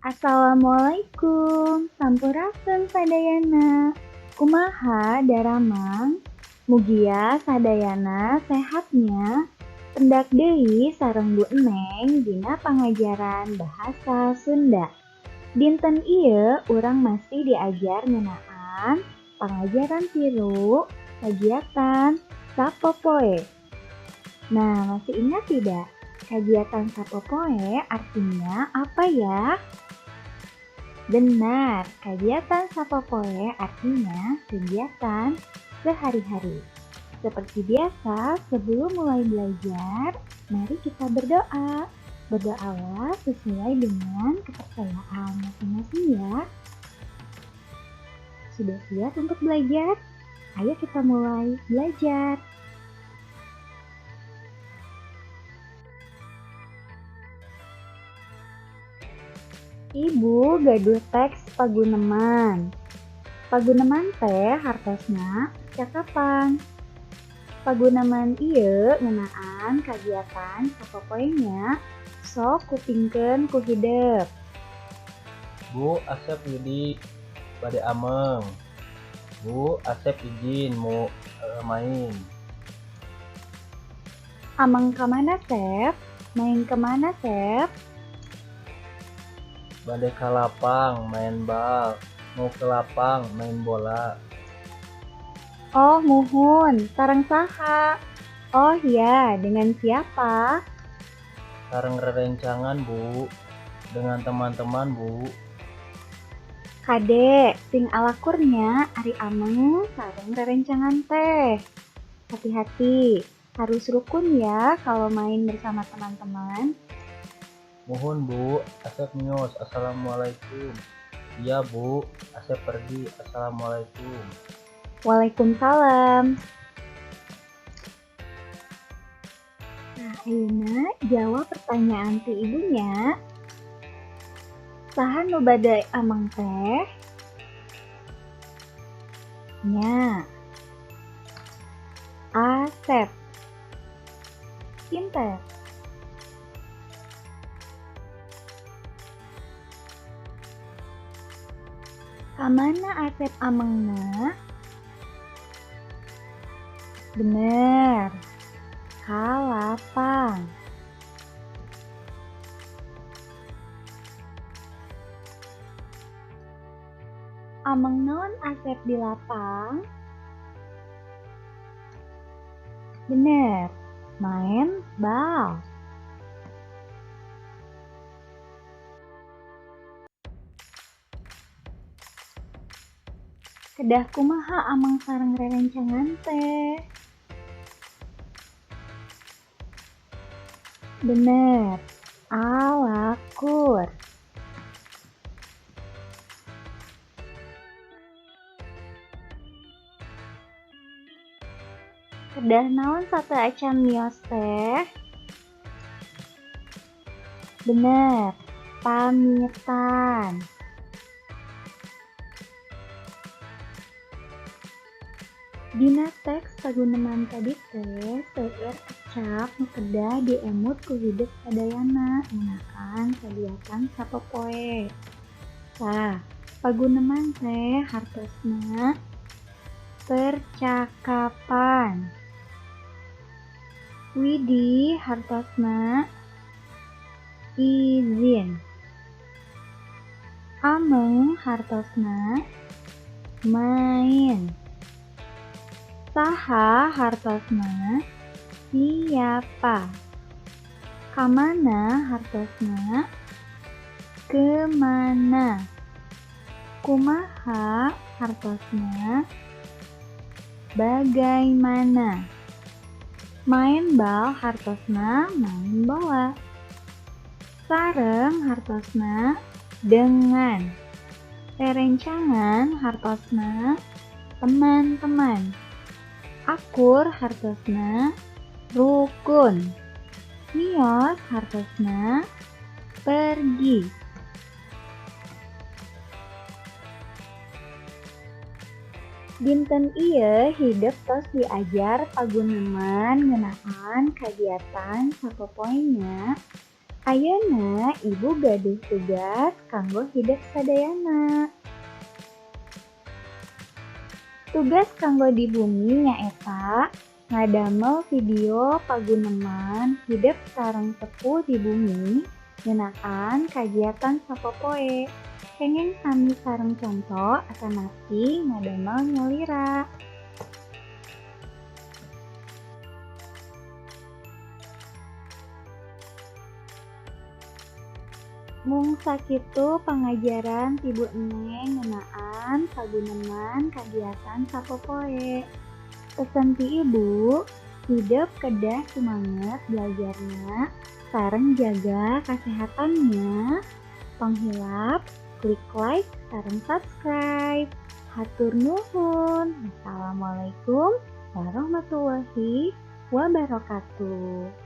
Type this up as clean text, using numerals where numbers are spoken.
Assalamualaikum, sampurasun sadayana. Kumaha daramang? Mugia sadayana sehat nya. Pendak deui sareng Bu Eneng dina pangajaran Bahasa Sunda. Dinten ieu urang masih diajar ngeunaan pangajaran tilu kagiatan sapopoe. Nah, masih ingat tidak? Kagiatan sapopoe artinya apa ya? Benar, kagiatan sapopoe artinya kegiatan sehari-hari. Seperti biasa, sebelum mulai belajar, mari kita berdoa. Berdoalah sesuai dengan kepercayaan masing-masing ya. Sudah siap untuk belajar? Ayo kita mulai belajar. Ibu gaduh teks paguneman. Paguneman teh hartosna percakapan. Paguneman ieu ngeunaan kagiatan sapopoe nya, sok kupingkeun ku hidep. Bu, Asep Yudi bade ameng. Bu, Asep izin mau main. Ameng ka mana, Sep? Main ke mana, Sep? Bade ka lapang main bal, mau ke lapang main bola. Oh, muhun, sareng saha? Oh ya, dengan siapa? Sareng rerencangan, Bu. Dengan teman-teman, Bu. Kade, sing alakur nya ari ameng sareng rerencangan teh. Hati-hati, harus rukun ya kalau main bersama teman-teman. Muhun, Bu, Asep mios. Assalamualaikum. Iya, Bu, Asep pergi. Assalamualaikum. Waalaikumsalam. Nah, ayeuna jawab pertanyaan ti ibunya. Saha nu bade ameng teh? Nya. Asep. Pinter. Kamana Asep amengna? Bener, ka lapang. Ameng naon Asep di lapang? Bener, main bal. Kedah kumaha ameng sareng rerencangan teh? Bener, alakur. Kedah naon sateuacan mios teh? Bener, pamitan. Dina teks paguneman tadi teh seueur kecap nu kedah diemut ku hidep sadayana ngeunaan kagiatan sapopoe. Tah, paguneman teh hartosna percakapan. Widi hartosna izin. Ameng hartosna main. Saha hartosna siapa. Kamana hartosna kemana. Kumaha hartosna bagaimana. Main bal hartosna main bola. Sareng hartosna dengan. Rerencangan hartosna teman-teman. Akur hartosna rukun. Mios hartosna pergi. Dinten ieu hidep tos diajar paguneman ngeunaan kagiatan sapopoe nya. Ayeuna ibu gaduh tugas kanggo hidep sadayana. Tugas kanggo di bumi nyaeta ngadamel video paguneman hidep sareng sepuh di bumi ngeunaan kagiatan sapopoe. Kenging sami sareng conto atanapi ngadamel nyalira. Mung sakitu pangajaran ti Bu Neng ngeunaan paguneman kagiatan sapopoe. Pesen ti ibu, hidep kedah sumanget belajarna sareng jaga kasehatannya. Tong hilap klik like sareng subscribe. Hatur nuhun. Wassalamualaikum warahmatullahi wabarakatuh.